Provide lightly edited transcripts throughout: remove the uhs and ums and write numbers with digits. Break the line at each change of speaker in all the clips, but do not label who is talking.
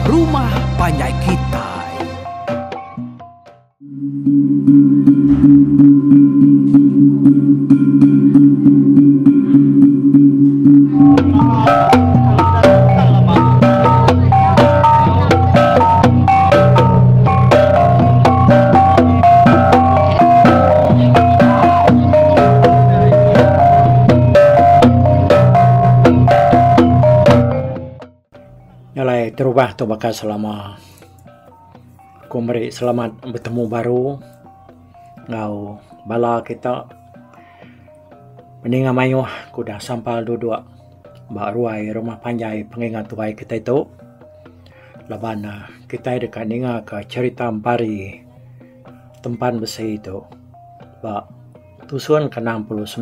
rumah panjai kitai.
Nya alai terubah tu baka selama ku meri selamat betemu baru enggau bala kita peninga mayuh ku udah sampal duduk ba ruai rumah panjai pengingat tuai kitai tu laban kitai deka ninga ka cherita empari tempan besi tu ba tusun ke 69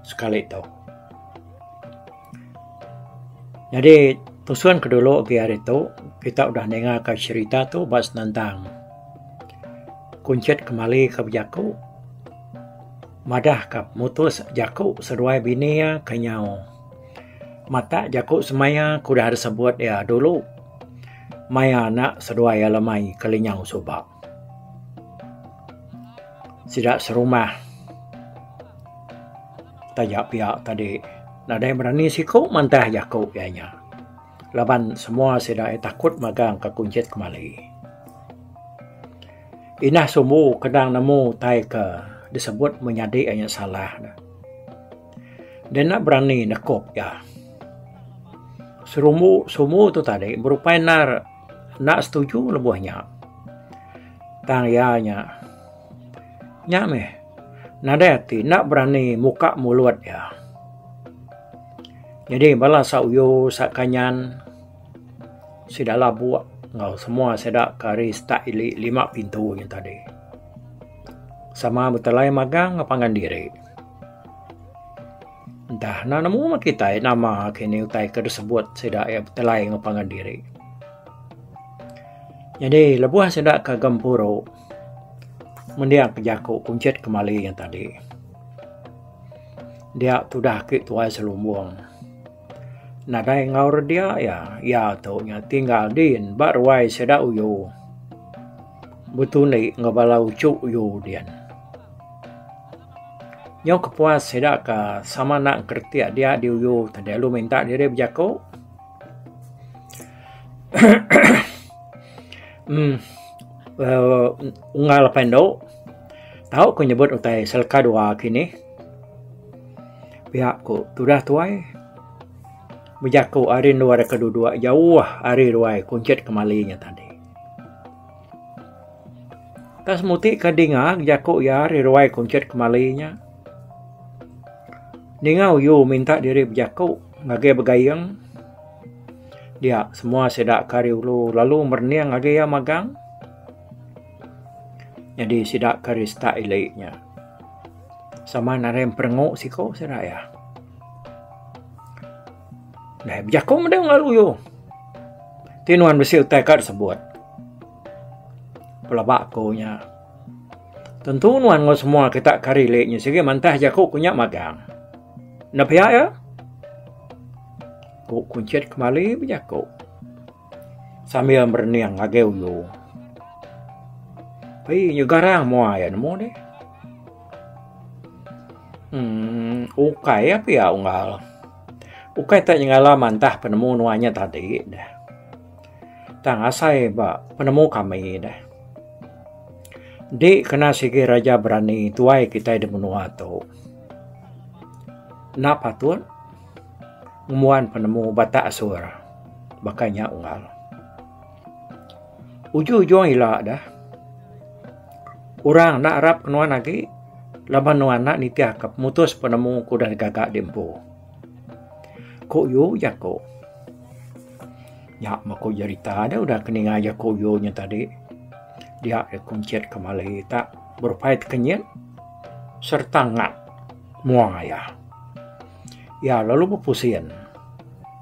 sekali tu. Nyadi tusun ke dulu agi hari tu kita udah ninga ka cherita tu ba senentang Kunchit Kemali ke bejaku madah ka pemutus jaku seduai bini iya ke nyau matak jaku semaya ke udah disebut iya dulu maya anak seduai iya lemai ke lenyau suba. Sida serumah taja pia tadi nadai berani siku mantah jaku iya nya laban semua sida iya takut magang ka Kunchit Kemali. Inah sumbu kedang nemu utai ke disebut menyadi iya nya salah ne. Dia enda berani nekup iya. Serumbu sumbu tu tadi berupai endar enda setuju lebuh nya. Tang iya nya, nya meh nadai ati enda berani muka mulut iya. Nyadi bala sa uyu sa kanyan sida labuk enggau semua sida ke ari setak ili lima pintu nya tadi. Sama betelai magang enggau pangan diri. Entah enda nemu meh kitai nama kini utai ke disebut sida iya betelai enggau pangan diri. Nyadi lebuh sida ke gempuru mending ke jaku Kunchit Kemali nya tadi dia tudah ake tuai Selumbung nadai enggau redia iya, iya tu nya tinggal din ba ruai sida uyu betundi enggau bala uchu uyu din. Nyau kepuas sida ka sama enda keretik dia diuyu tadi lalu minta diri bejaku uhh unggal apai endo tau ku nyebut utai seleka dua kinih pia ku tudah tuai bejaku ari endur ke duduk jauh ari ruai kunchit kemali nya tadi. Tang semuti ke dinga jaku iya ari ruai Kunchit Kemali nya. Ninga uyu minta diri bejaku ngagai Begaing dia semua sida ke ari ulu lalu merening ngagai iya magang. Nyadi sida ke ari setak ili nya sama narai emperengu siko sida iya. Deh bejaku meda enggau uyu. Ti nuan bisi utai ka disebut. Pelaba ku nya. Tentu nuan enggau semua kita ke ari ili nya sigi mantah jaku ku nya magang. Enda pia iya? Ku Kunchit kemali bejaku sambil merening ngagai uyu. Pei nya garang mua iya nemu deh. Uhh ukai iya pia unggal. Ukai tak nyengala mantah penemu nuan nya tadi deh. Tang asai ba penemu kami deh. Enti kena sigi raja berani tuai kitai da menua tu. Enda patut ngembuan penemu batak asur baka nya unggal. Ujung ujung ila deh orang enda arap ke nuan agi laban nuan enda nitih ka pemutus penemu ke udah digaga diempu. Ku yu jaku. Nya meh ku jerita deh udah ke ninga jaku uyu nya tadi. Dia deh kunchit kemali tak berupai tekenyit sereta ngat mua iya. Iya lalu bepusin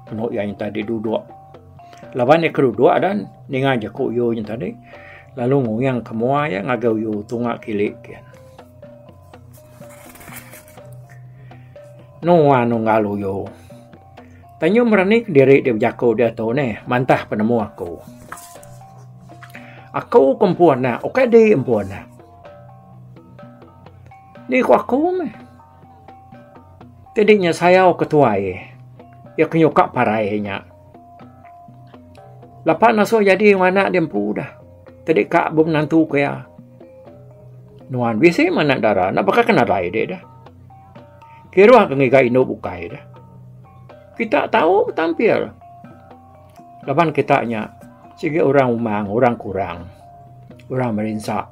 anu iya nya tadi duduk. Laban iya ke duduk dan ninga jaku uyu nya tadi lalu nguyang ke mua iya ngagai uyu tunga kili kian. Nuan unggal uyu. Tanyu merani kediri dek bejaku diatu neh mantah penemu aku. Aku ke empu anak ukai di empu anak. Ni ku aku meh. Ti di nya sayau ke tuai iya ke nyuka parai nya. Lapa ngasuh jadi enggau anak di empu dah. Ti di ka bemenantu ke iya. Nuan bisi meh anak dara enda baka ke nadai deh dah. Kiruh ke ngiga indu bukai dah. Kita tau betampil. Laban kita nya sigi orang umang, orang kurang, orang merinsa,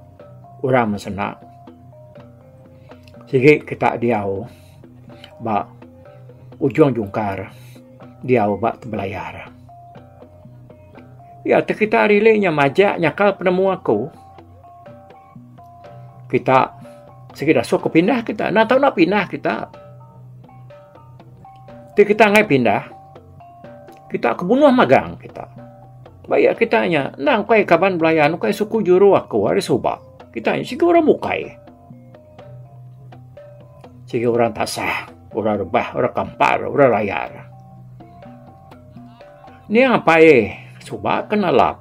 orang mesena. Sigi kita diau ba ujung jungkar diau ba tebelayar. Iya ti kita rili nya majak nyakal penemu aku. Kita sigi dasuh ke pindah kita. Enda tau enda pindah kita. Ti kita enggai pindah, kita ke bunuh magang kita. Ba iya kita nya enda ukai kaban belayan ukai suku juru aku ari suba. Kita nya sigi orang bukai. Sigi orang tasah, orang rebah, orang kampar, orang layar. Nya apai suba ke nelap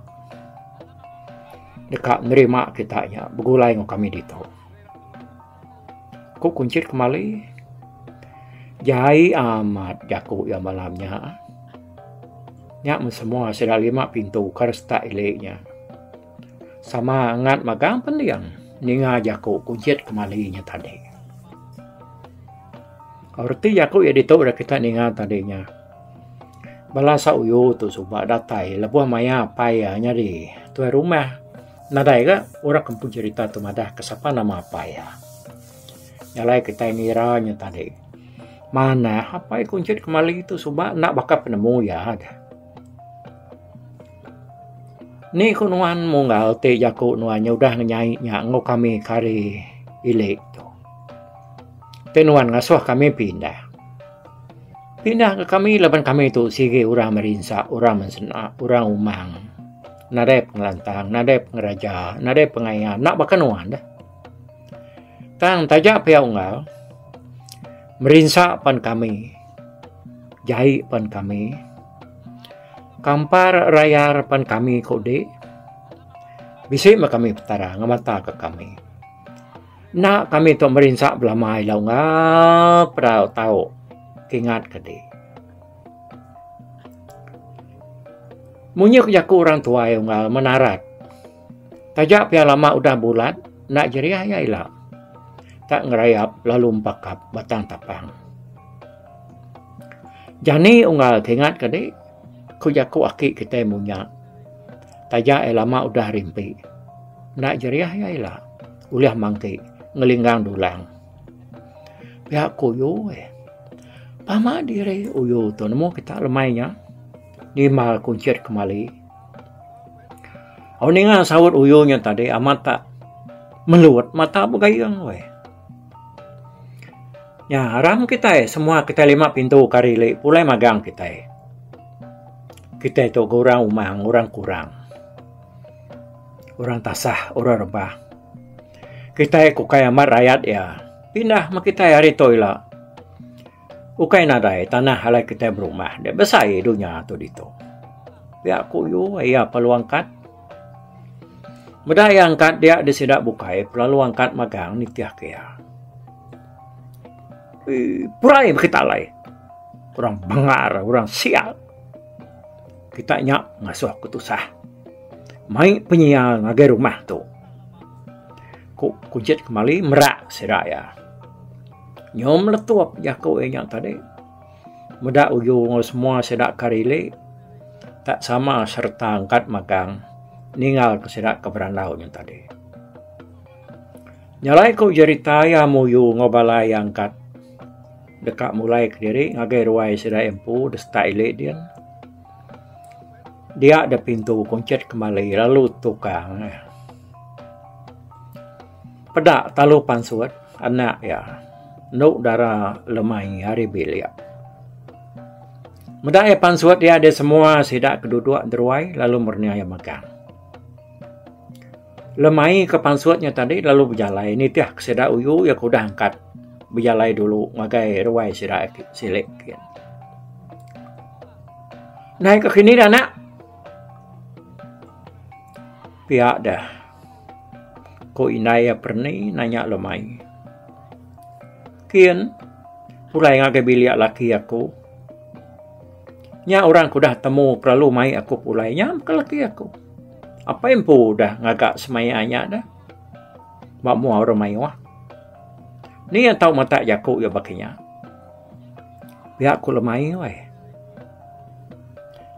deka nerima kita nya begulai enggau kami ditu. Ku Kunchit kemali, jai amat jaku iya malam nya. Nya meh semua sida lima pintu ke resetak ili nya. Sama angat magang pending ninga jaku Kunchit kemali nya tadi. Reti jaku iya ditu ira kita ninga tadi nya. Bala Sauyu tu suba datai lebuh maya apai iya nyadi tuai rumah. Nadai ga orang ke empu cherita tu madah ke sapa nama apai iya. Nya alai kitai ngira nya tadi. Manah apai Kunchit Kemali tu suba enda baka penemu iya deh. Ni ku nuan munggal ti jaku nuan nya udah ngenyai nya enggau kami ke hari ili tu. Ti nuan ngasuh kami pindah. Pindah ke kami laban kami tu sigi orang merinsa, orang mensena, orang umang. Nadai pengelantang, nadai pengeraja, nadai pengaya enda baka nuan deh. Tang taja pia unggal, merinsa pan kami, jai pan kami, kampar rayar pan kami ku di, bisi meh kami Petara ngemata ke kami. Enda kami tu merinsa belama ila unggal peda tau kingat ke dih. Munyi ku jaku orang tuai unggal menarat. Taja pia lama udah bulat enda jeriah iya ila. Tak ngerayap lalu empakap batang tapang. Jani unggal kingat ke dih ku jaku aki kitai munya. Taja iya lama udah rimpi. Enda jeriah iya ila. Ulih mangki ngelinggang dulang. Pia ku uyu eh. Pama diri uyu tu nemu kita lemai nya nimbal kunchit kemali. Au ninga saut uyu nya tadi amat tak melut mata begayung weh. Nya aram kitai semua kitai lima pintu kari ili pulai magang kitai. Kitai tu ga orang umang orang kurang. Orang tasah, orang rebah. Kitai ke ukai amat rayat iya. Pindah meh kitai ari tu ila. Ukai nadai tanah alai kitai berumah deh besai dunya tu ditu. Pia ku yu iya perlu angkat. Meda iya angkat dia di sida bukai perlu angkat magang nitih ke iya. Eii purai meh kita alai. Orang bangar, orang sial. Kita nya ngasuh ku tusah. Mai penyial ngagai rumah tu. Ku Kunchit Kemali merak sida iya. Nyau meletup jaku iya nya tadi. Meda uju enggau semua sida ke rili tak sama sereta angkat magang ninggal ke sida ke berandau nya tadi. Nya alai ku jerita iya muyu enggau bala iya angkat deka mulai kediri ngagai ruai sida empu da setak ili din. Dia da pintu kunchit kemali lalu tukang iya. Peda talu pansut anak iya endu dara lemai ari bilik. Meda iya pansut iya da semua sida ke duduk deruai lalu merening iya megang. Lemai ke pansut nya tadi lalu bejalai nitih ke sida uyu iya ke udah angkat bejalai dulu ngagai ruai sida silik. Nai ke kini dah anak. Pia deh. Ku indai iya perni nanya Lemai. Kin pulai ngagai bilik laki aku. Nya orang ke udah temu kelalu mai aku pulai nya meh laki aku. Apai empu udah ngaga semaya nya deh. Ba mua orang mayuh. Ni iya tau matak jaku iya baka nya. Pia ku Lemai weh.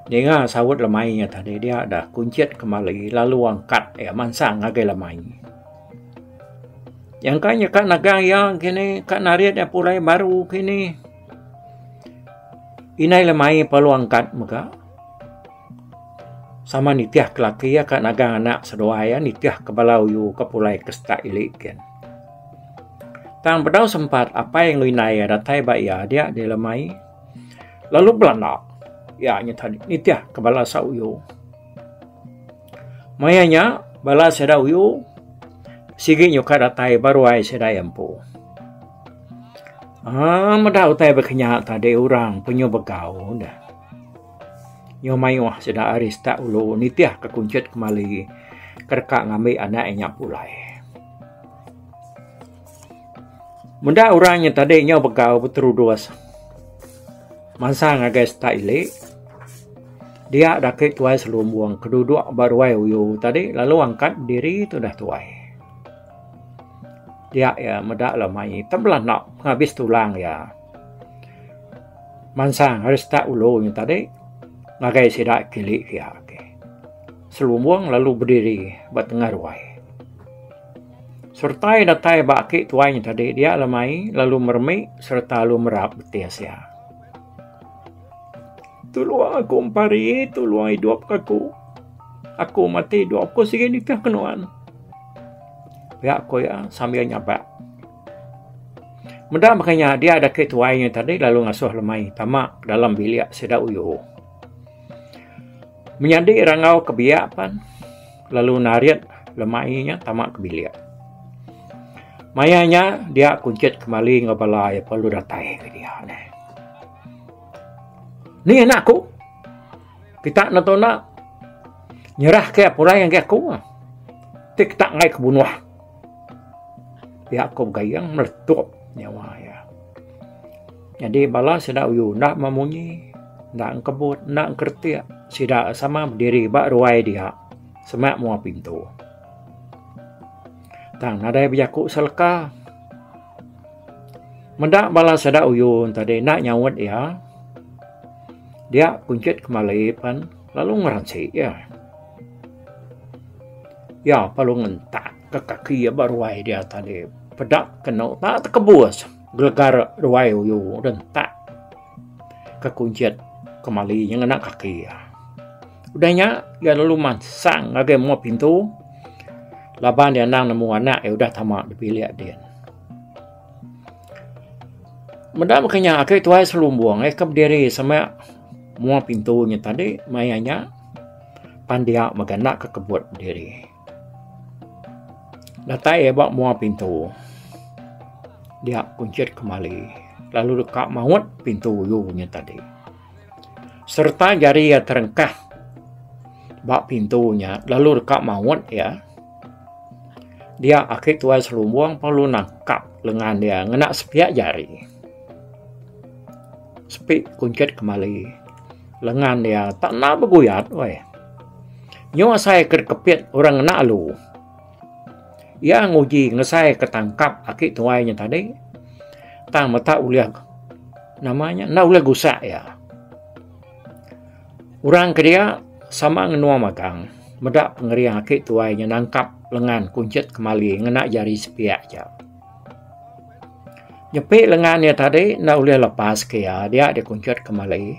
Ninga saut Lemai nya tadi dia dah kunchit kemali lalu angkat iya mansang ngagai Lemai. Nyangka nya ka nagang iya kini ka narit iya pulai baru kini. Indai Lemai perlu angkat mega. Sama nitih ke laki iya ka nagang anak seduai iya nitih ke bala uyu ke pulai ke setak ili kin. Tang bedau sempat apai enggau indai iya datai ba iya dia di Lemai lalu belanda iya nyata nitih ke bala sa uyu. Maya nya bala sida uyu sigi nyuka datai ba ruai sida iya empu. Aaa meda utai ba kinya tadi orang penyu begau deh. Nyau mayuh sida ari setak ulu nitih ke kunchit kemali ke deka ngambi anak inya pulai. Meda orang nya tadi nyau begau beterudus mansang ngagai setak ili dia daki tuai selumbung ke duduk ba ruai uyu tadi lalu angkat bediri tudah tuai. Dia iya meda lemai tebelanda pengabis tulang iya. Mansang ari setak ulu nya tadi ngagai sida kili pia agi. Selumbung lalu bediri ba tengah ruai. Sereta iya datai ba aki tuai nya tadi dia lemai lalu meremi sereta lalu merap betis iya. Tulung aku empari tulung idup ka aku. Aku mati idup ku sigi nitih ke nuan. Pia ku iya sambil nyabak. Meda baka nya dia daki tuai nya tadi lalu ngasuh lemai tama ke dalam bilik sida uyu. Menyadi rangau ke biak pan lalu narit lemai nya tama ke bilik. Maya nya dia kunchit kemali enggau bala iya perlu datai ke dia neh. Ni anak aku. Kita ne tunda nyerah ke pulai ngagai aku. Ti kita enggai ke bunuh. Pia ko Gayeng meletup nyawa iya. Nyadi bala sida uyu enda memunyi, enda engkebut, enda engkeretik. Sida sama bediri ba ruai dia semak mua pintu. Tang nadai bejaku seleka. Meda bala sida uyu tadi enda nyaut iya, dia kunchit kemali pan lalu ngeransi iya. Iya perlu ngentak ke kaki iya ba ruai dia tadi peda kenu tak tekebus gelegar ruai uyu rentak ke kunchit kemali nya ngena kaki iya. Udah nya iya lalu mansang ngagai mua pintu laban iya endang nemu anak iya udah tama dibilik din. Meda baka nya ake tuai selumbung eh ke bediri semak mua pintu nya tadi maya nya. Pan dia mega enda ke kebut diri. Datai iya ba mua pintu dia kunchit kemali lalu deka maut pintu uyu nya tadi. Sereta jari iya terengkah ba pintu nya lalu deka maut iya dia aki tuai selumbung perlu nangkap lengan iya ngena sepiak jari. Sepi kunchit kemali. Lengan iya tak enda beguyat weh. Nyu asai ke dikepit orang ngena alu. Iya nguji ngesai ke tangkap aki tuai nya tadi tang meta ulih nama nya enda ulih gusak iya. Orang ke dia sama ngenua magang meda pengering aki tuai nya nangkap lengan kunchit kemali ngena jari sepiak aja. Nyepi lengan iya tadi enda ulih lepas ke iya dia dikunchut kemali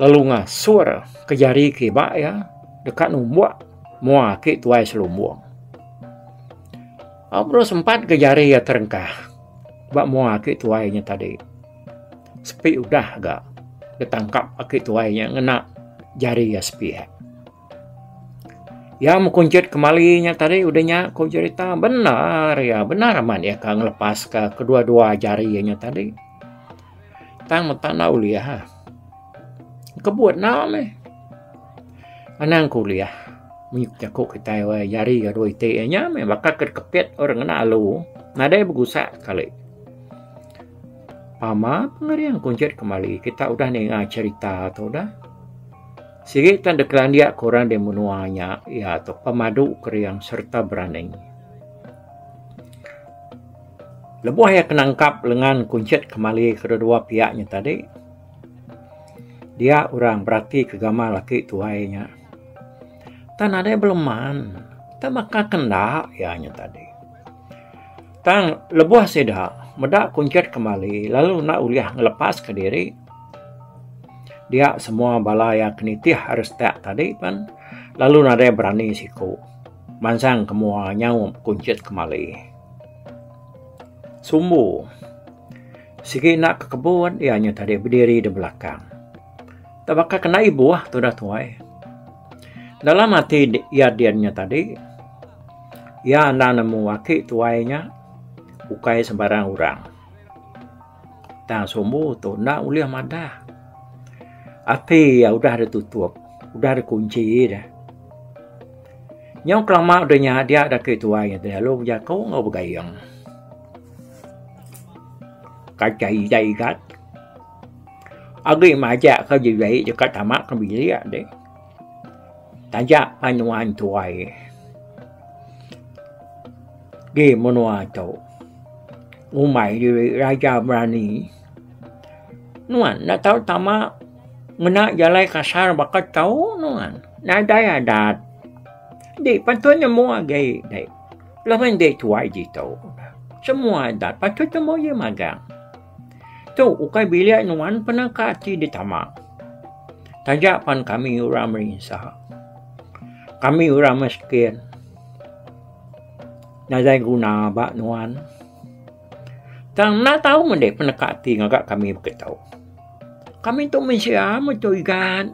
lalu ngasur ke jari kiba iya deka numbuk mua aki tuai selumbung. Au terus sempat ke jari iya terengkah ba mua aki tuai nya tadi. Sepi udah ga ditangkap aki tuai nya ngena jari iya sepiak. Iya mekunchit kemali nya tadi udah nya ku jerita bendar iya bendar amat iya ka ngelepaska kedua-dua jari iya nya tadi. Tang meta enda ulih ah. Kebut enda meh. Anang ke ulih mih jaku kitai weh jari ga dua iti nya meh baka ke kepit orang ngena alu nadai begusak sekali. Pama pengering kunchit kemali kita udah ninga cherita tu dah. Sigi tan deka landik ke orang di menua nya iya tu pemadu kering sereta berani. Lebuh iya ke nangkap lengan kunchit kemali kedua-dua piak nya tadi dia orang berati ke gamal aki tuai nya. Tan nadai beleman tang baka ke enda iya nya tadi. Tang lebuh sida meda kunchit kemali lalu enda ulih ngelepaska diri. Dia semua bala iya ke nitih ari setak tadi pan lalu nadai berani siku mansang ke mua nyaup kunchit kemali. Sumbu sigi enda ke kebun iya nya tadi bediri di belakang. Tak baka kena ibuh tudah tuai. Dalam ati iya din nya tadi iya enda nemu aki tuai nya ukai sembarang orang. Tang sumbu tu enda ulih madah. Ati iya udah ditutup, udah dikunchi deh. Nyau kelama udah nya dia da ake tuai nya tadi lalu bejaku enggau begayeng. Kachai ijai igat. Agi majak ka jejai deka tama ke bilik deh. Taja pan nuan tuai. Di menua tu. Ngumbai diri raja berani. Nuan enda tau tama ngena jalai kasar baka tau nuan. Nadai adat. Di patut nemu agi deh. Laban deh tuai ditu. Semua adat patut temu iya magang. Tu ukai bilik nuan peneka ati ditama. Taja pan kami orang merinsa. Kami orang miskin. Nadai guna ba nuan. Tang enda tau mende peneka ati ngaga kami begitu. Kami tu mensia metu igat.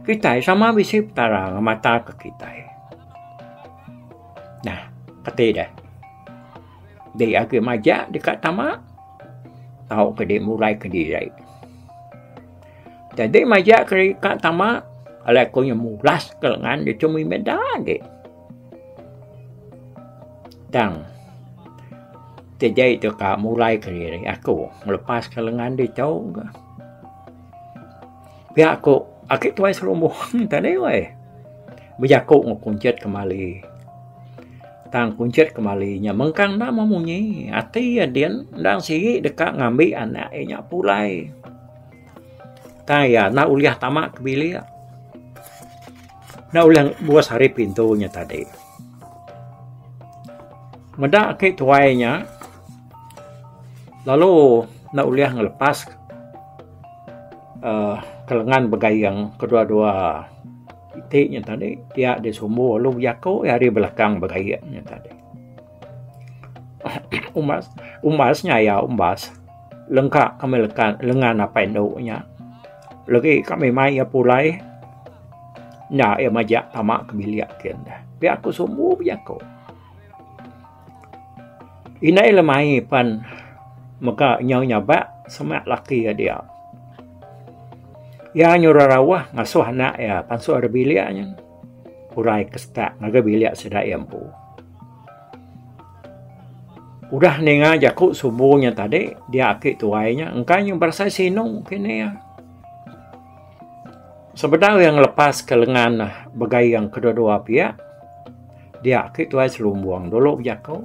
Kitai sama bisi petara ngemata ke kitai. Nah, kati deh. Dei agi majak deka tama tau ke dei mulai kediri. Jadi majak ke deka tama alai ku nya mulas ke lengan ditu mimit da agi. Tang ti jai tu ka mulai kediri aku ngelepas ka lengan ditu ka. Pia ku aki tuai serumbuh tadi weh bejaku enggau kunchit kemali. Tang kunchit kemali nya mengkang enda memunyi ati iya din endang sigi deka ngambi anak iya nya pulai. Tang iya enda ulih tama ke bilik. Enda ulih bus ari pintu nya tadi. Meda ake tuai nya lalu enda ulih ngelepas uhh kelengan begayeng kedua-dua iti nya tadi pia disumbu lalu bejaku ari belakang begayeng nya tadi. Umbas umbas nya iya umbas lengka kami lekan lengan apai endu nya. Legi kami mai iya pulai enda iya majak tama ke bilik kin deh. Pia ku sumbu bejaku. Indai lemai pan mega nyau nyabak semak laki iya dia. Iya nyuruh rauh ngasuh anak iya pansut ari bilik nya pulai ke setak ngagai bilik sida iya empu. Udah ninga jaku sumbu nya tadi dia aki tuai nya engka nya berasai sinu kini iya. Sebedau iya ngelepas ke lengan begayeng kedua-dua piak dia aki tuai selumbung dulu bejaku.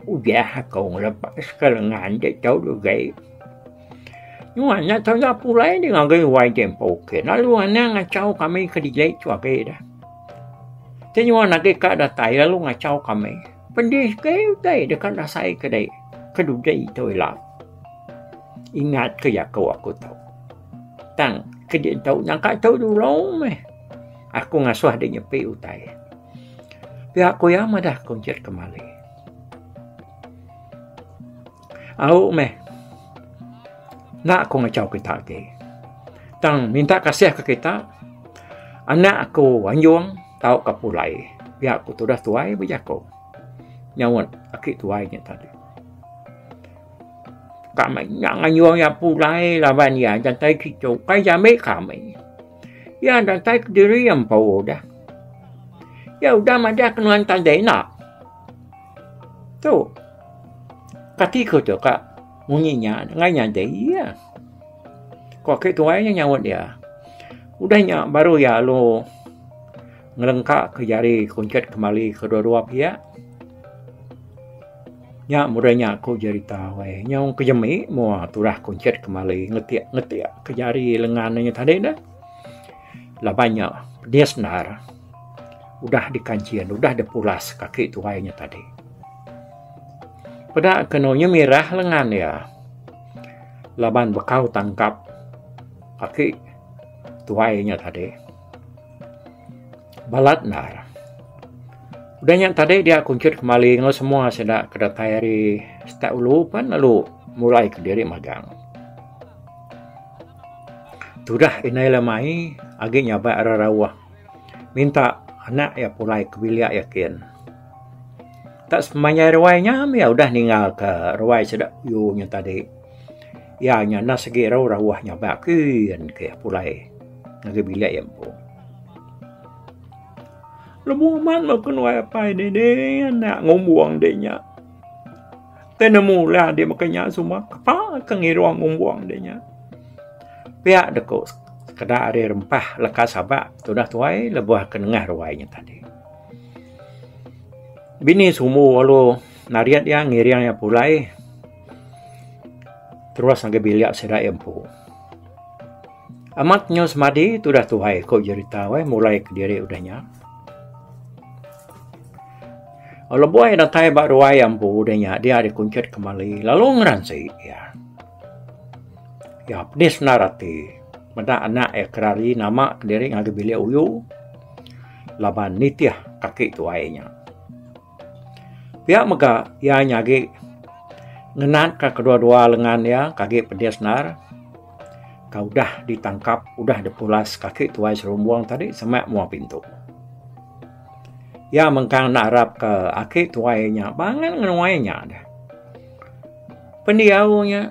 Udah aku ngelepas ke lengan ti tau dugai. Nyuan nya tau pulai ngagai wai tempo ke lalu anang ngachau kami ke dijai tu agi dah. Ti nyuan agi ka datai lalu ngachau kami. Pedih ke utai deka dasai ke dei ke dudi tu ila. Ingat ke jaku aku tu. Tang ke ditu nyangka tu dulu meh aku ngasuh dek nyepi utai. Pia ku iya madah kunchit kemali. Au meh enda ku ngachau kita agi. Tang minta kasih ke kita anak aku anjung tauka pulai pia ku tudah tuai bejaku nyaut aki tuai nya tadi. Kami nya ngayung iya pulai laban iya datai kitu kai jambi kami. Iya datai kediri iya empu dah. Iya udah madah ke nuan tadi enda. Tu kati ku tu ka munyi nya enggai nyadi iya. Ku aki tuai nya nyaut iya. Udah nya baru iya lalu ngelengka ke jari kunchit kemali kedua-dua piak. Nya mudai nya ku jerita weh nyau ke jemi mua turah kunchit kemali ngetik ngetik ke jari lengan inya tadi deh. Laban nya pedis endar udah dikanchin udah dipulas kaki tuai nya tadi. Peda kenu nya mirah lengan iya laban bekau tangkap aki tuai nya tadi. Balat endar. Udah nya tadi dia kunchut kemali enggau semua sida ke datai ari setak ulu pan lalu mulai kediri magang. Tudah indai lemai agi nyabak ra rauh minta anak iya pulai ke bilik iya kin. Tak sepemanjai ruai nya mih iya udah ninggal ke ruai sida yu nya tadi. Iya nya enda segi rauh rauh nyabak kin ke pulai ngagai bilik iya empu. Lebuh amat meh kenuai apai dini anak ngumbung di nya. Tai nemu ulah di meka nya semua kepa ke ngirung ngumbung di nya. Pia deka sekeda ari rempah leka sabak tudah tuai lebuh ke nengah ruai nya tadi. Bini sumbu lalu narit iya ngiring iya pulai terus ngagai bilik sida iya empu. Amat nyu semadi tudah tuai ku jerita weh mulai kediri udah nya. Lebuh iya datai ba ruai ampu udah nya dia dikunchit kemali lalu ngeransi iya. Iya pedis endar ati meda anak iya kerari nama kediri ngagai bilik uyu laban nitih kaki tuai nya. Pia mega iya nya agi ngenatka kedua-dua lengan iya ke agi pedis endar. Ka udah ditangkap udah dipulas kaki tuai serumbung tadi semak mua pintu. Iya mengkang enda arap ke aki tuai nya bangat ngenuai nya deh. Pendiau nya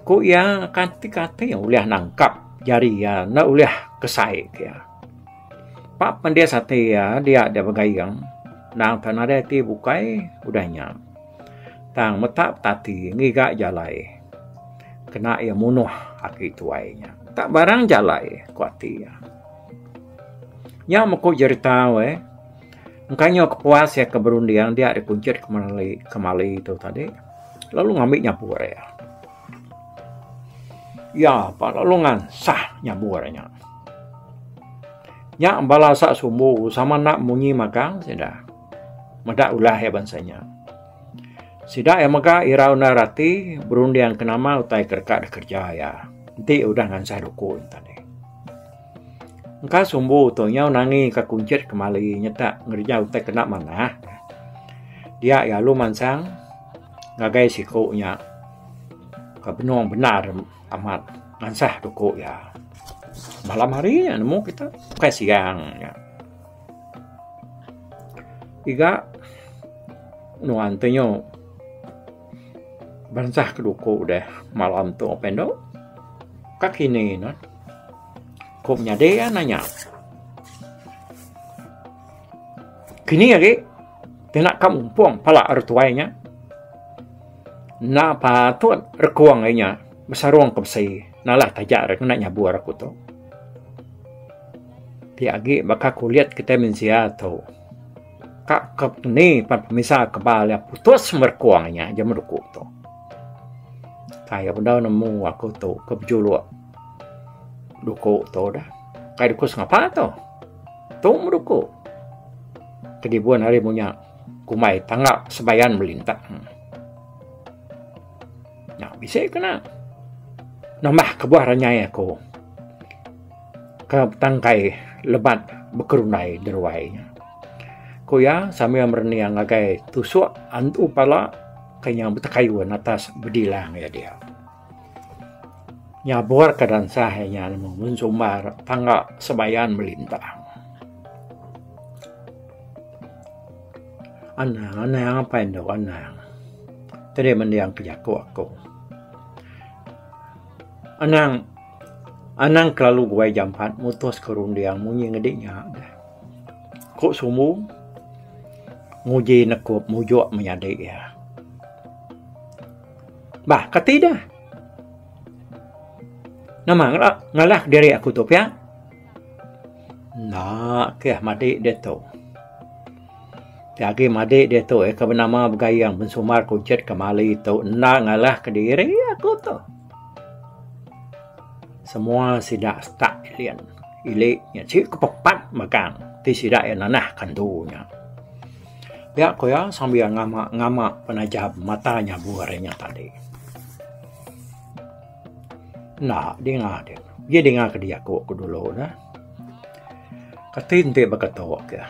ku iya kati-kati ulih nangkap jari iya enda ulih kesai ke iya. Pak pendis ati iya dia deh begaing endang tak nadai ati bukai udah nya. Tang meta betati ngiga jalai kena iya munuh aki tuai nya. Tak barang jalai ku ati iya. Nya meh ku jerita weh engka nyau kepuas iya ke berunding dia dikunchit kemali kemali tu tadi lalu ngambi nyabur iya. Iya pa lalu ngansah nyabur nya. Nya bala asa sumbu sama enda munyi magang sida. Meda ulah iya bansa nya. Sida iya mega irau endar ati berunding ke nama utai ke deka dikereja iya enti udah ngansah duku nya tadi. Engka sumbu tu nyau nangi ka kunchit kemali nyetak ngereja utai ke enda manah. Dia iya lalu mansang ngagai siku nya ke benung bendar amat ngansah duku iya. Malam hari nya nemu kita bukai siang nya. Iga nuan ti nyu beransah ke duku deh malam tu apai endo ka kini ne ku menyadi iya nanya. Kini agi tina ka mumpung pala ari tuai nya enda patut rekung ai nya besarung ke besi nalah taja re ngena nyabur aku tu. Ti agi baka kulit kitai mensia tu ka ke ni pan pemisa kebal iya putus merekung inya aja meruku tu. Kai bendar nemu aku tu ke bejuluk duku tu dah. Kai duku sengapa tu. Tu meruku. Kedibuan hari munya kumbai tangga sebayan melintang. Nya bisi kena nambah kebuah ranyai aku. Ke betangkai lebat bekerundai deruai nya. Ku iya sambil merening ngagai tusuk antu pala ke nya betekayun atas bedilang iya dia. Nyabur ke dansah iya nya nemu mensumbar tangga sebayan melintang. Anang anang apai endu anang. Tadi mending ke jaku aku. Anang anang kelalu guai jampat mutus ke runding munyi ngedi nya deh. Ku Sumbu nguji nekup mujuk menyadi iya. Bah kati deh. Nama ngalah diri aku tu pia. Enda keh madi ditu. Ti agi madi ditu eh ke benama Begayang Bensumar Kuchit Kemali tu enda ngalah kediri aku tu. Semua sida setak ilin ili nya sik ke pepat megang ti sida iya nanah kandu nya. Pia ku iya sambil ngama ngama penajam mata nyabur inya tadi. Enda dinga deh. Uji dinga ke diaku ku dulu neh. Kati enti baka tu ke.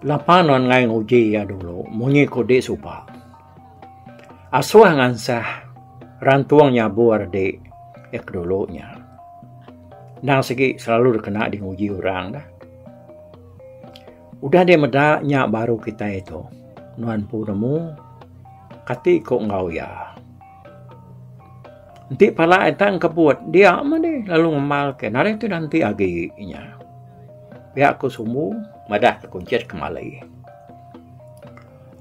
Lapa nuan enggai nguji iya dulu munyi ku di suba. Asuh ngansah rantung nyabur di iya ke dulu nya. Endang sigi selalu dikena di nguji orang dah. Udah deh meda nya baru kitai tu nuan empu nemu. Kati ko enggau iya. Enti pala ita engkebut dia meh deh lalu ngemal ke nadai ti enti agi inya. Pia ku sumbu madah ke kunchit kemali.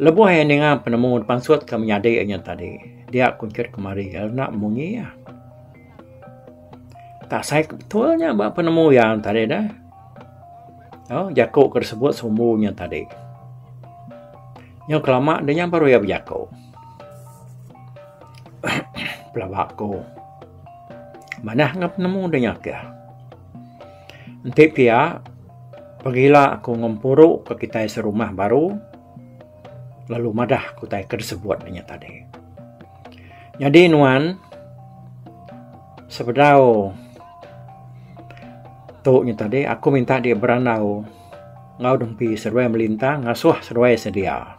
Lebuh iya ninga penemu pansut ke menyadi inya tadi dia kunchit kemari lalu enda munyi iya. Tak sai ke betul nya ba penemu iya tadi deh. Au jaku ke disebut sumbu nya tadi. Nyau kelama deh nya baru iya bejaku. Pelaba aku manah enggau penemu deh nya keh. Enti pia pagila aku ngempuru ke kitai serumah baru lalu madah ke utai ke disebut nya tadi. Nyadi nuan sebedau tu nya tadi aku minta dih berandau. Enggau dempi seduai melintang ngasuh seduai sedia.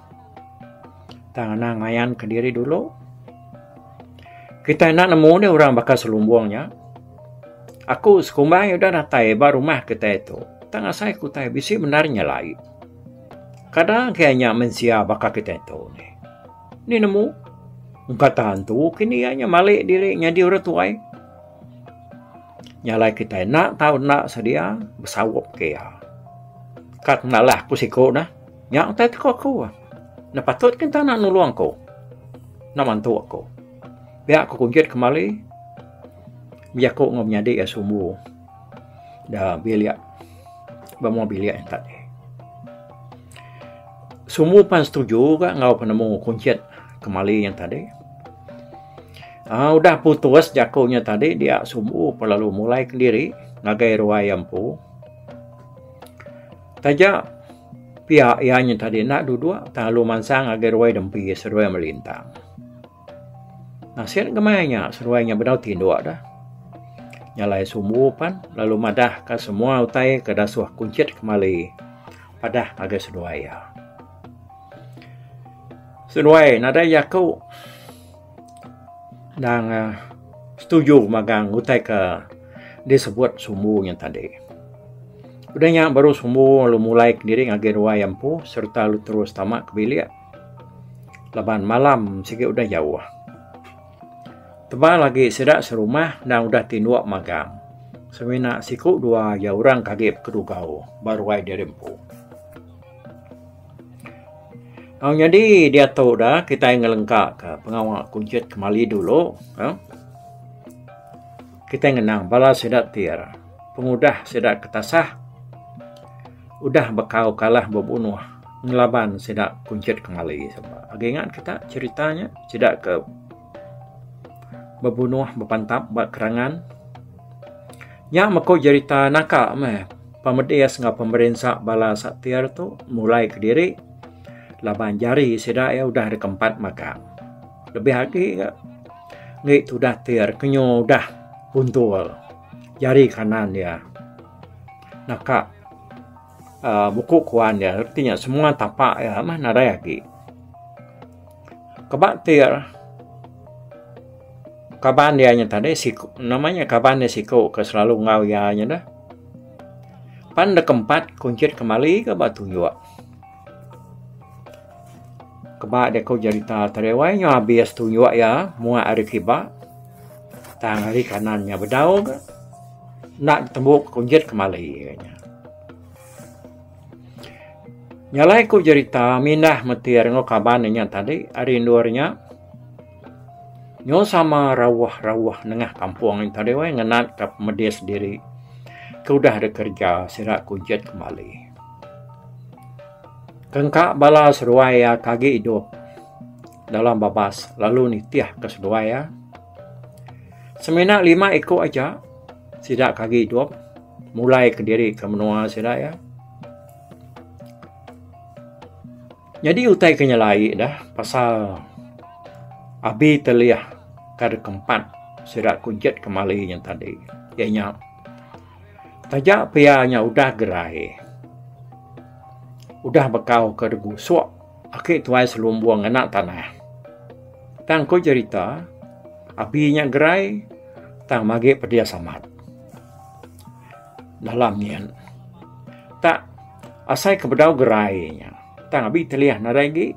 Tang anang ngayan kediri dulu. Kitai enda nemu deh orang baka selumbung nya. Aku sekumbai udah datai ba rumah kitai tu tang asai ku utai bisi bendar nyelai. Kada ke nya mensia baka kitai tu nih. Ni nemu engka tantu kini iya nya malik diri nyadi orang tuai. Nya alai kitai enda tau enda sedia besaup ke iya. Kad ngalah ku siku neh, nya utai teko aku. Ne patut ke enta nak nulung aku. Enda mantu aku. Pia ku Kunjit kemali bejaku enggau menyadi iya sumbu da bilik ba mua bilik nya tadi. Sumbu pan setuju ga enggau penemu Kunjit kemali nya tadi. Aaa udah putus jaku nya tadi dia sumbu pun lalu mulai kediri ngagai ruai iya empu. Taja pia iya nya tadi enda duduk tang lalu mansang ngagai ruai dempi seduai melintang. Nasit gemai nya seduai nya bedau tinduk dah. Nya alai sumbu pan lalu madah ka semua utai ke dasuh kunchit kemali padah ngagai seduai iya. Seduai nadai jaku endang setuju magang utai ke disebut sumbu nya tadi. Udah nya baru sumbu lalu mulai kediri ngagai ruai empu sereta lalu terus tama ke bilik laban malam sigi udah jauh. Tebal agi sida serumah endang udah tinduk magang semina siku dua aja orang ke agi bekedugau ba ruai diri empu. Au nyadi diatu da kitai ngelengka ka pengawa kunchit kemali dulu uhh kitai ngenang bala sida ti pengudah sida ke tasah udah bekau kalah bebunuh ngelaban sida kunchit kemali. Agi ingat kita cherita nya sida ke bebunuh bepantap ba kerangan. Nya meko jerita naka meh. Pemedis enggau pemerinsa bala satir tu mulai kediri laban jari sida iya udah dikempat magang. Lebih agi ga ngi tudah tir kenyu udah puntul jari kanan iya naka uhh buku kuan iya reti nya semua tapak iya meh nadai agi. Keba tir kaban iya nya tadi siku nama nya kaban iya siku ke selalu enggau iya nya dah. Pan da kempat kunchit kemali ka ba tunjuk. Keba deh ko jerita tadi wai nyau abis tunjuk iya muak ari kiba tang ari kanan nya bedau ga enda tembu kunjit kemali nya. Nya alai ku jerita mindah metir enggau kaban inya tadi ari endur nya nyau sama rauh-rauh nengah kampung nya tadi wai ngenat ka pemedis diri ke udah dikereja sida kunjit kemali. Kengka bala seduai iya ke agi idup dalam babas lalu nitihka seduai iya. Semina lima iku aja sida ke agi idup mulai kediri ke menua sida iya. Nyadi utai ke nyelai dah pasal abi telih ke dikempat sida Kunchit Kemali nya tadi iya nya Taja pia nya udah gerai. Udah bekau ke digusuk aki tuai selumbung ngena tanah. Tang ku jerita, abi nya gerai tang magi pedis amat. Dalam nyin tak asai ke bedau gerai nya tang abi telih nadai agi.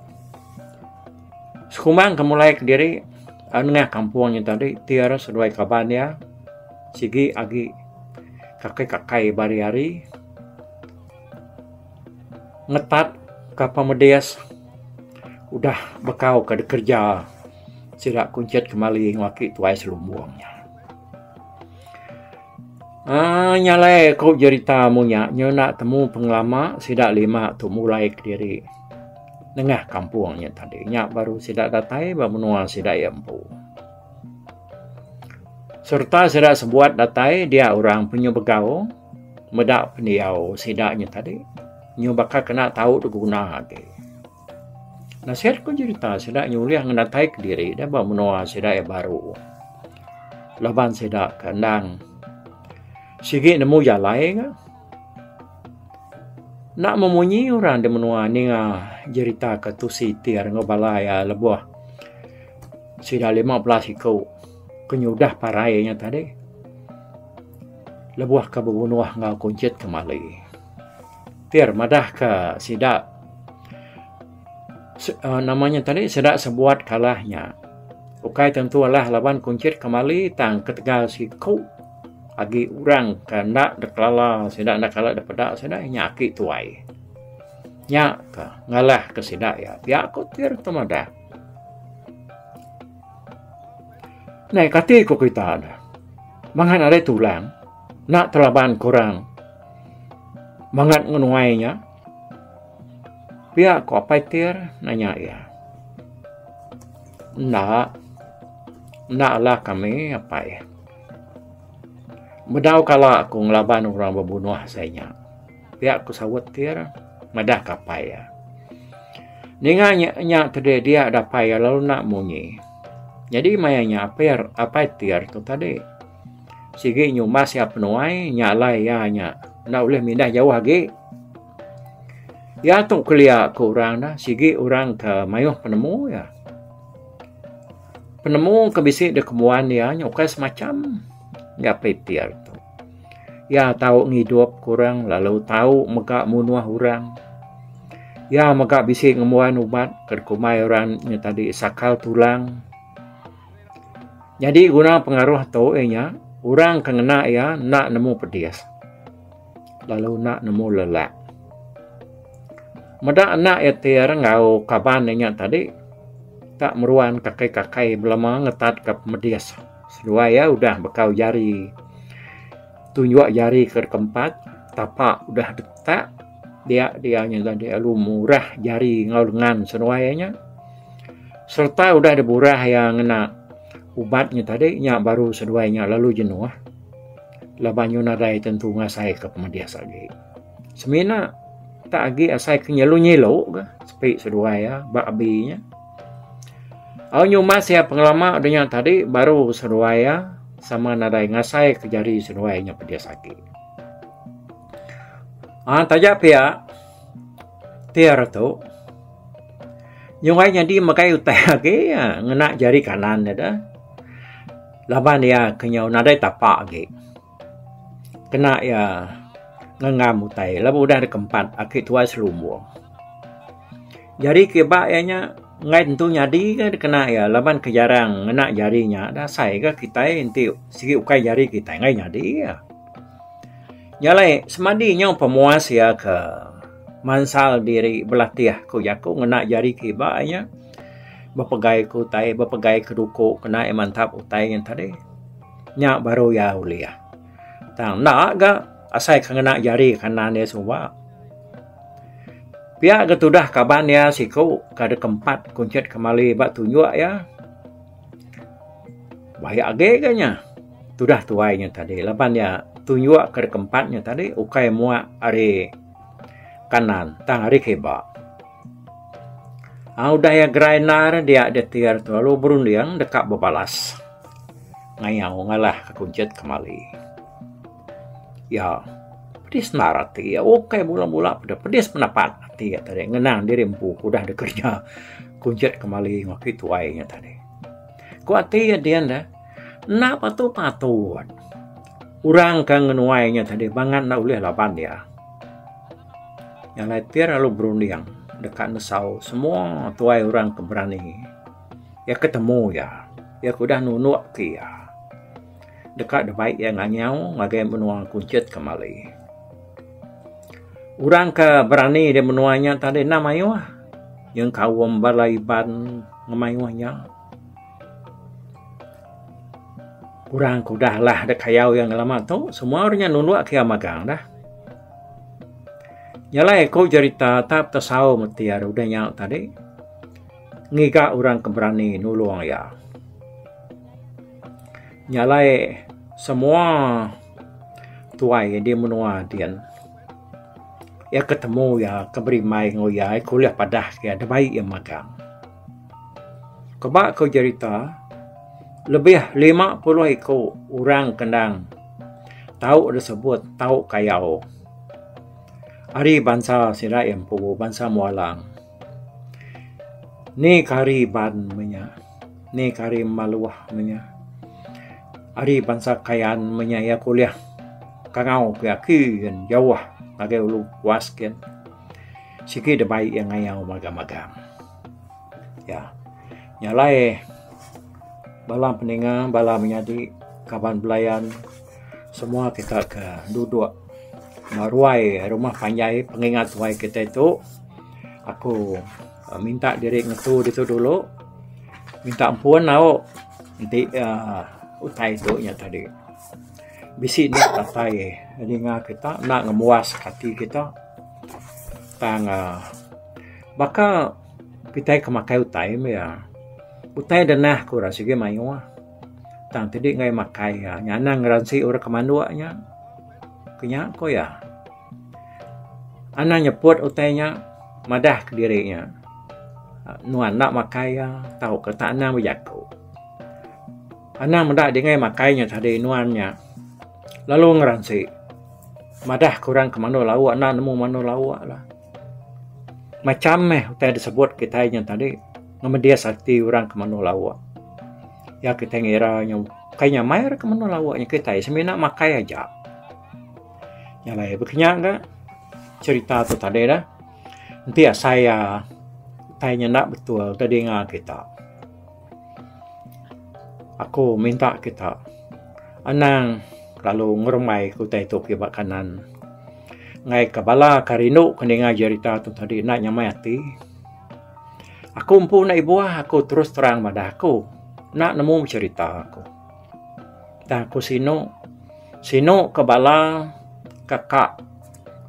Sekumbang ke mulai kediri nengah kampung nya tadi ti ira seduai kaban iya. Sigi agi kakai-kakai ba hari-hari ngetat ka pemedis udah bekau ka dikereja sida kunchit kemali enggau aki tuai selumbung nya. Aaa nya alai ku jerita mu nya nyau enda temu pengelama sida lima tu mulai kediri nengah kampung nya tadi. Nya baru sida datai ba menua sida iya empu. Sereta sida sebuat datai dia orang penyu begau meda pendiau sida nya tadi nyu baka kena tau diguna agi. Nasib ku jerita sida nyulih ngenatai kediri da ba menua sida iya baru laban sida ke endang sigi nemu jalai ka. Enda memunyi orang da menua ninga jerita ke tusi tir enggau bala iya lebuh sida 15 iku ke nyudah parai nya tadi lebuh ke bebunuh enggau kunchit kemali. Tir madah ke sida uhh nama nya tadi sida sebuat kalah nya ukai tentu alah laban kunchit kemali tang ketegal siku agi orang ke enda dikelala sida enda kala dipeda sida nya aki tuai. Nya ka ngalah ke sida iya pia ku tir tu madah. Nai kati ku kita ne mangan alai tulang enda telaban ke orang mangat ngenuai nya pia ku apai tir nanya iya. Enda enda alah kami apai. Bedau kala aku ngelaban orang bebunuh asai nya. Pia ku saut tir madah ka apai iya. Ninga nya nya tadi dia da apai iya lalu enda munyi. Nyadi maya nya apai apai tir tu tadi sigi nyumbas iya penuai nya alai iya nya enda ulih mindah jauh agi. Iya tu kelia ku orang ne sigi orang ke mayuh penemu iya. Penemu ke bisi dikembuan iya nya ukai semacham iya pitir tu. Iya tau ngidup ke orang lalu tau mega munuh orang. Iya mega bisi ngembuan ubat ke dikumbai orang nya tadi sakal tulang. Nyadi guna pengaruh tu iya nya orang ke ngena iya enda nemu pedis lalu enda nemu lelak. Meda anak iya ti enggau kaban iya nya tadi tak meruan kakai-kakai belama ngetat ka pemedis. Seduai iya udah bekau jari tunjuk jari ke kempat tapa udah detak dia dia nya tadi lalu murah jari enggau lengan seduai iya nya. Sereta udah diburah iya ngena ubat nya tadi nya baru seduai nya lalu jenuh laban nyu nadai tentu ngasai ka pemedis agi. Semina tak agi asai ke nyilu-nyilu ga sepi seduai iya ba abi nya. Au nyumas iya pengelama udah nya tadi baru seduai iya sama nadai ngasai ke jari seduai nya pedis agi. Aa taja pia tir tu nyunggai nyadi megai utai agi iya ngena jari kanan ne da laban iya ke nyau nadai tapa agi. Kena iya ngenggam utai laban udah dikempat aki tuai selumbung. Jari kiba iya nya. Enggai tentu nyadi ga dikena iya laban ke jarang ngena jari nya da asai ga kitai enti sigi ukai jari kitai enggai nyadi iya. Nya alai semadi nyau pemuas iya ke mansal diri belatih ku jaku ngena jari kiba nya bepegai ke utai bepegai ke duku kena iya mantap utai nya tadi nya baru iya ulih. Tang enda ga asai ke ngena jari kanan iya suba. Pia ga tudah kaban iya siku ka deka empat kunchit kemali ba tunjuk iya. Bayak agi ga nya tudah tuai nya tadi laban iya tunjuk ka deka empat nya tadi ukai muak ari kanan tang ari kiba. Aaa udah iya gerai endar dia deh ti lalu berunding deka bebalas ngayau ngalah ka kunchit kemali. Iya pedis endar ati iya ukai bula bula peda pedis penapat ati iya tadi ngenang diri empu ke udah dikereja kunchit kemali enggau aki tuai nya tadi. Ku ati iya din deh enda patu patut orang ke ngenuai nya tadi bangat enda ulih laban iya. Nya alai ti lalu berunding deka nesau semua tuai orang ke berani iya ke temu iya, iya ke udah nunduk ke iya. Deka dibai iya nganyau ngagai menua Kunchit Kemali. Orang ke berani di menua nya tadi enda mayuh nyengkaum bala Iban ngemayuh nya. Orang ke udah alah da kayau iya ngelama tu semua orang nya nunduk ke iya magang dah. Nya alai ku jerita tap tesau meti ari udah nya tadi ngiga orang ke berani nulung iya. Nya alai semua tuai di menua din iya ke temu iya ke berimbai enggau iya ke ulih padah ke iya dibai iya magang. Keba ku jerita lebih 50 iku orang ke endang tau disebut tau kayau ari bansa sida iya empu bansa Mualang. Ni ke hari Iban meh nya. Ni ke hari Maluh meh nya. Ari bansa Kayan meh nya iya ke ulih kangau ke aki yen jauh ngagai ulu puas kin. Sigi da bai iya ngayau magang-magang. Ya. Nya alai bala peninga bala menyadi kaban belayan semua kita ke duduk ba ruai rumah panjai pengingat tuai kitai tu aku minta diri ngetu ditu dulu minta ampun au enti uhh utai tu nya tadi bisi enda datai ninga kita enda ngemuas ati kita tang uhh baka kitai ke makai utai meh iya utai denah ku ira sigi mayuh tang ti enggai makai iya nyanang ngeransi orang ke manduk nya ke nya ku iya. Anang nyeput utai nya madah kediri nya nuan enda makai iya tauka tak anang bejaku. Anang meda dingai makai nya tadi nuan nya lalu ngeransi madah ke orang ke mandu lauk enda nemu mandu lauk lah. Macam meh utai disebut kitai nya tadi ngemedis ati orang ke mandu lauk. Iya kitai ngira nya kai nyamai orang ke mandu lauk nya kitai semina makai aja. Nya alai baka nya ga cherita tu tadi dah. Enti asai iya utai nya enda betul da dinga kita. Aku minta kita anang lalu ngerembai ke utai tu kiba kanan. Enggai ka bala ka rindu ka ninga jerita tu tadi enda nyamai ati. Aku empu enda ibuh aku terus terang madah aku enda nemu cherita aku. Tang aku sinu. Sinu ke bala kaka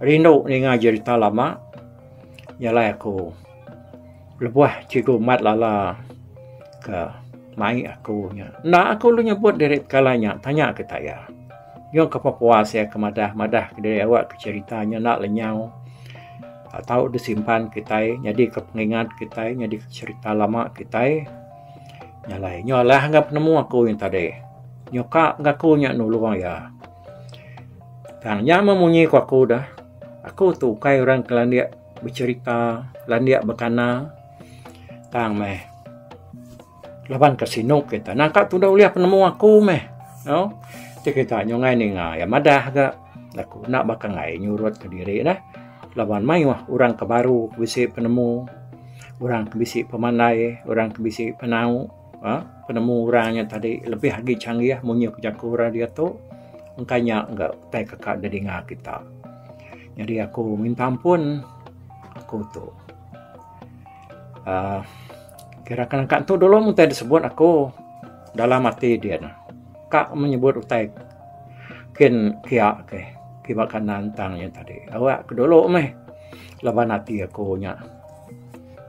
rindu ninga jerita lama nyalai aku lebuh Cikgu Mat Lala ke mai aku nya. Enda aku lalu nyebut diri kala nya tanya kita iya. Nyau ke pepuas iya ke madah madah kediri awak ke cherita nya enda lenyau tau disimpan kitai nyadi ke pengingat kitai nyadi ke cherita lama kitai. Nya alai nyau alah enggau penemu aku nya tadi. Nyuka ngaku nya nulung iya. Tang nya meh munyi ku aku dah. Aku tu ukai orang ke landik becherita, landik bekana. Tang meh laban ke sinu kita. Nangka tu udah ulih penemu aku meh. Au ti kita nyungai ninga iya madah ga aku enda baka enggai nyurut kediri dah. Laban mayuh orang ke baru bisi penemu. Orang ke bisi pemandai, orang ke bisi penau uhh penemu orang nya tadi lebih agi canggih munyi ku jaku orang diatu engka nya ga utai ke ka didinga kita. Nyadi aku minta ampun aku tu uhh kira ke nangka tu dulu meh utai disebut aku dalam ati din. Ka menyebut utai kin kia ke kiba kanan tang nya tadi. Awak ke dulu meh laban ati aku nya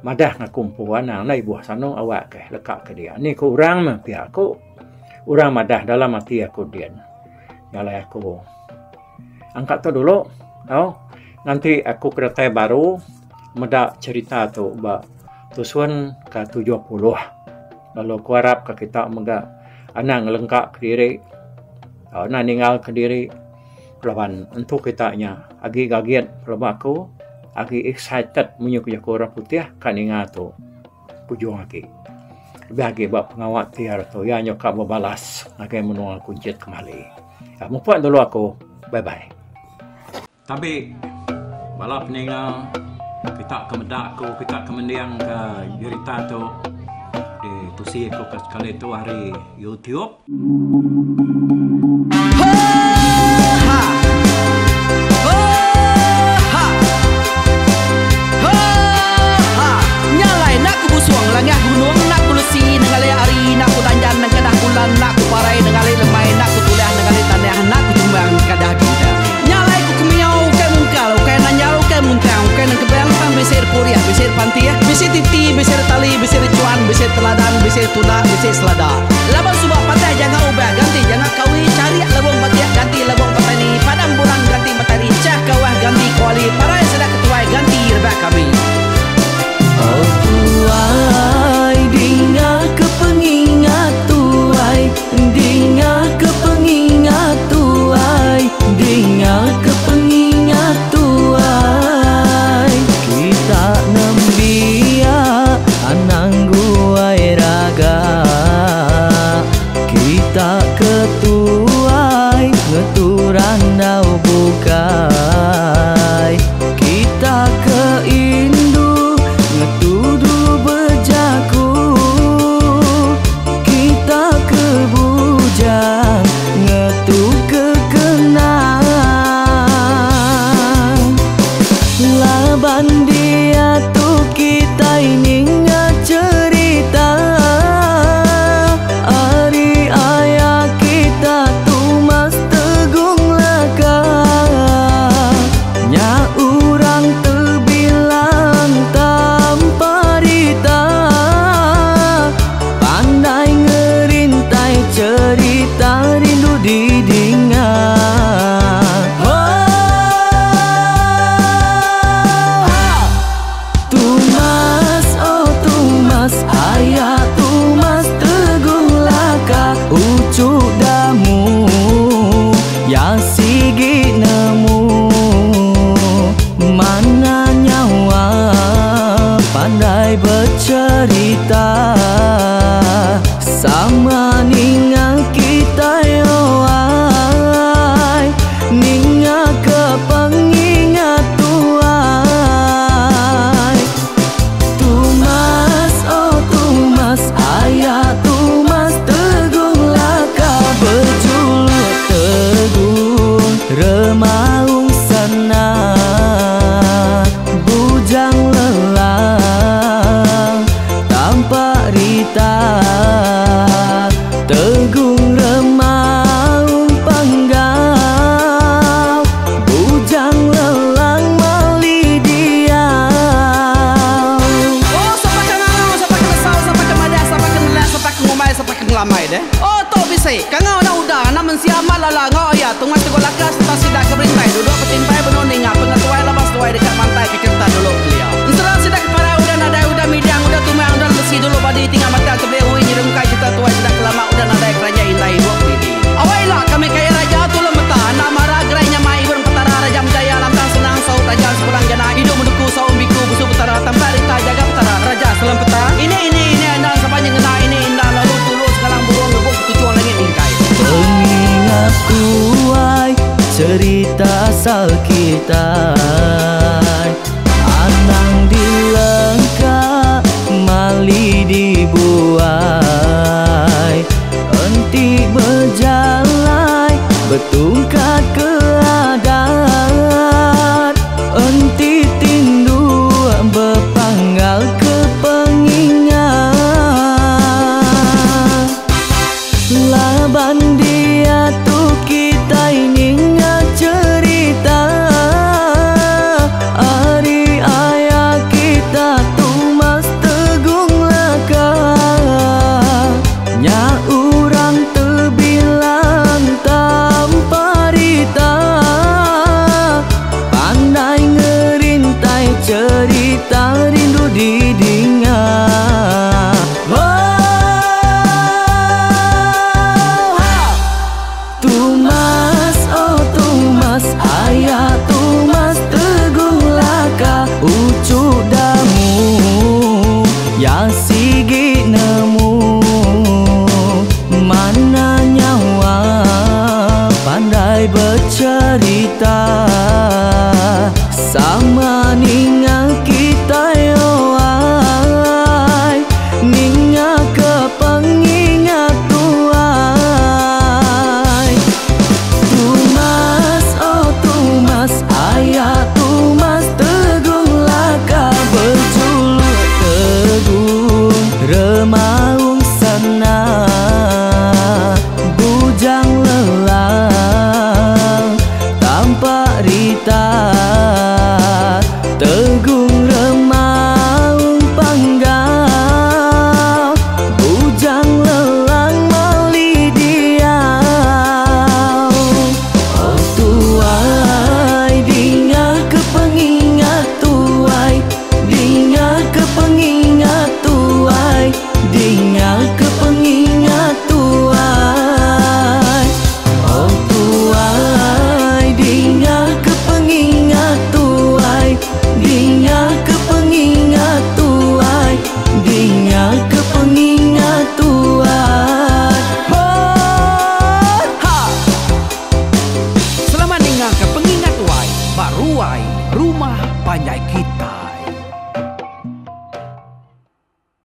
madah ngaku empu anang enda ibuh sanu awak ke leka ke dia. Ni ku orang meh pia ku orang madah dalam ati aku din. Nya alai aku angkat tu dulu tau nganti aku ke datai baru meda cherita tu ba tusun ke 70. Lalu ku arap ka kita mega anang ngelengka kediri anang ninggal kediri laban entu kita nya agi gagit pelaba aku agi excited munyi ku jaku orang putih ka ninga tu ujung agi. Lebih agi ba pengawa ti hari tu iya nyau ka bebalas ngagai menua Kuching kemali. Mupuk dulu aku bye bye. Tabi bala peninga kita ke meda aku kita ke mending ka jerita tu ditusi aku ke sekali tu ari YouTube.
Nya alai ku kemiau ukai mungkal, ukai nanjal, ukai muntang, ukai nengkebang tang bisi purih, bisi pantih, bisi titi, bisi tali, bisi chuan, bisi teladan, bisi tunda, bisi selada. Laban suba patah janga ubah ganti janga kawi, charik lebung batik ganti lebung petani, padam bulan ganti matari, chah kawah ganti kuali, parai sida ketuai ganti rebak kami.
Oh tuai dinga ke pengingat tuai Dinga ke pengingat tuai Dinga ke pengingat tuai Kita nembiak anang guai raga Kita ke tuai ngetu randau bukai Kita ke indu ngetu dulu bejaku Kita ke bujang ngetu ke kenang Laban diatu kitai ninga cherita Ari aya kita Tumas Tegung Laka Nya urang tebilang tanpa rita Pandai ngerintai cherita rindu didinga Tumas oh Tumas aya Tumas Teguh Laka uchu damu ya sigi nemu Mana nyawa pandai becherita Sama ninga kitai oai Ninga ke pengingat tuai Tumas oh Tumas aya Tumas Teguh Laka bejuluk Teguh Remaung Sana Bujang Lelang Tampak Rita Tegung Remaung Panggau Bujang Lelang Mali Diau.
Oh sapa ke ngangau sapa ke nesau sapa ke madah sapa ke nelak sapa ke ngumbai sapa ke ngelamai deh. Oh tu bisi kangau anak uda anak mensia amat lala enggau aya tungai tegok laka sereta sida ke berintai duduk betimpai benung ninga pengetuai laban seduai deka mantai ke cherita dulu kelia. Ensera sida ke parai udah nadai udah midang udah tumang udah lemesi dulu badi tinggal matang tebeli ui nyerungkai cherita tuai sida ke lama udah nadai keranjai indai ibup didi. Awai ila kami kaya raja tulung meta enda mara gerai nyamai ibun petara raja menjaya lantang senang saut raja sepulang jana idup menuku saum biku busu petara tampak rita jaga petara raja selem peta ini ini ini enda sapa nyengenda ini enda lalu tulu segalang burung ngebuk ketuchung langit mingkai.
Pengingat tuai cerita asal kitai Anang dilengka. Betungkat ke adat Enti tindu bepanggal ke pengingat Laban.